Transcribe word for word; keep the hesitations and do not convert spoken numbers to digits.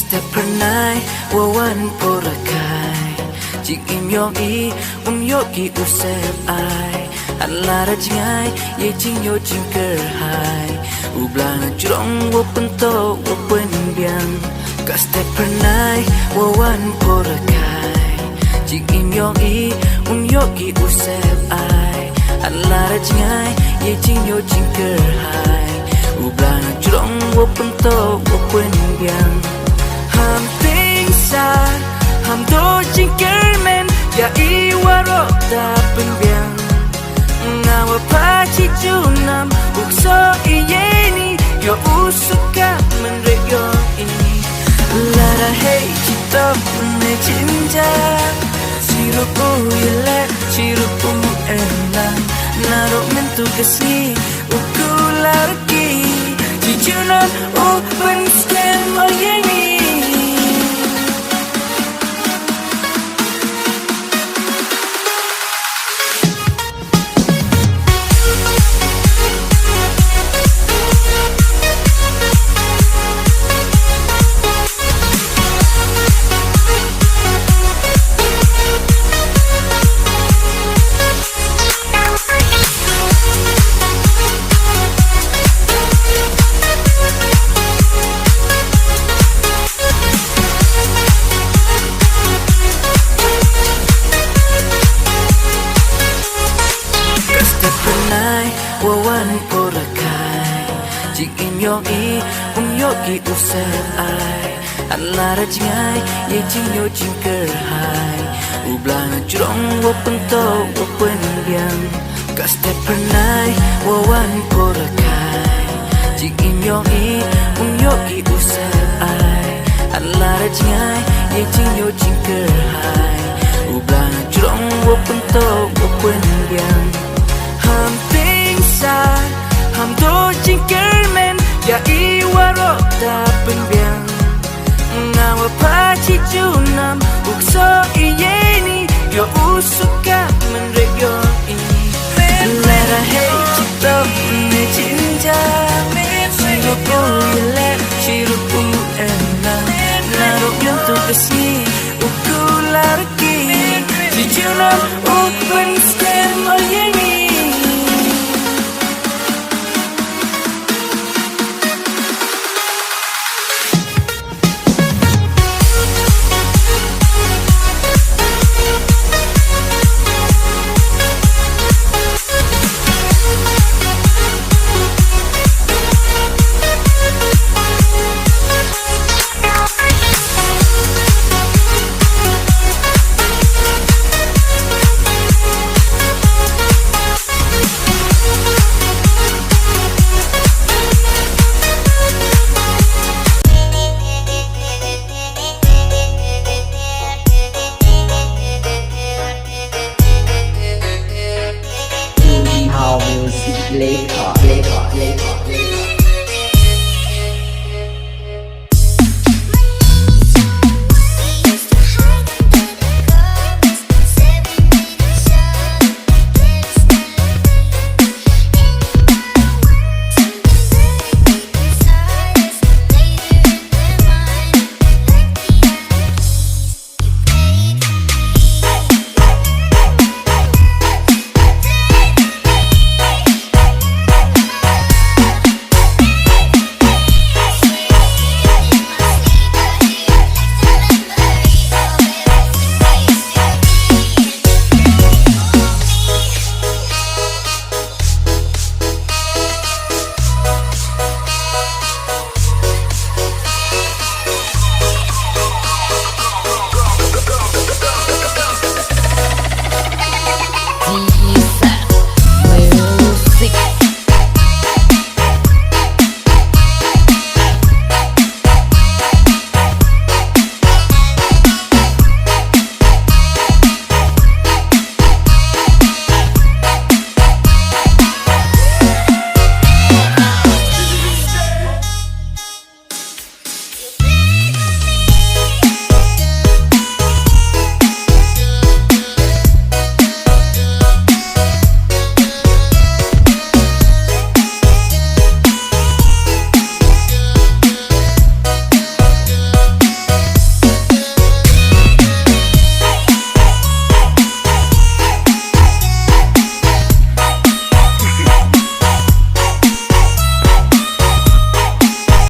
Step phyrnai wa wan por kai. Jingim yong i um yok i u sep ai. An la ra jngai ye jing yo jingker hai. U blang jrong wa pynto wa pynbiang. Ka step phyrnai wa wan por kai. Jingim yong i um yok i u sep ai. An la ra jngai ye jing yo jingker hai. U blang jrong wa pynto wa pynbiang. Ham ping sa ham do jingker men ya i warok da pynbiang. Nga wa pha chi junam uk so i yeni yo u suka men re yo i. Lara hei chi top ne jinja. Chi rupu yele chi rupu ena. Na ro men tu kasi u kular ki. Chi junam u pen stem o yeni. Ka step phyrnai wa wan por kai. Jingim yong i um yok i u sep ai. An la ra jngai ye jing yo jingker hai. U blang jrong wa pynto wa pynbiang. Ka step phyrnai wa wan por kai. Jingim yong i um yok i u sep ai. An la ra jngai ye jing yo jingker hai. U blang jrong wa pynto wa pynbiang. Ham ping sa ham do jingker men ya i warok da pynbiang. Nga wa pha chi junam uk so i yeni yo u suka men re yo i. Lera hei chi top ne jinja. Chi rupu yele chi rupu ena. Na ro yong tu kasi u kular ki. Chi junam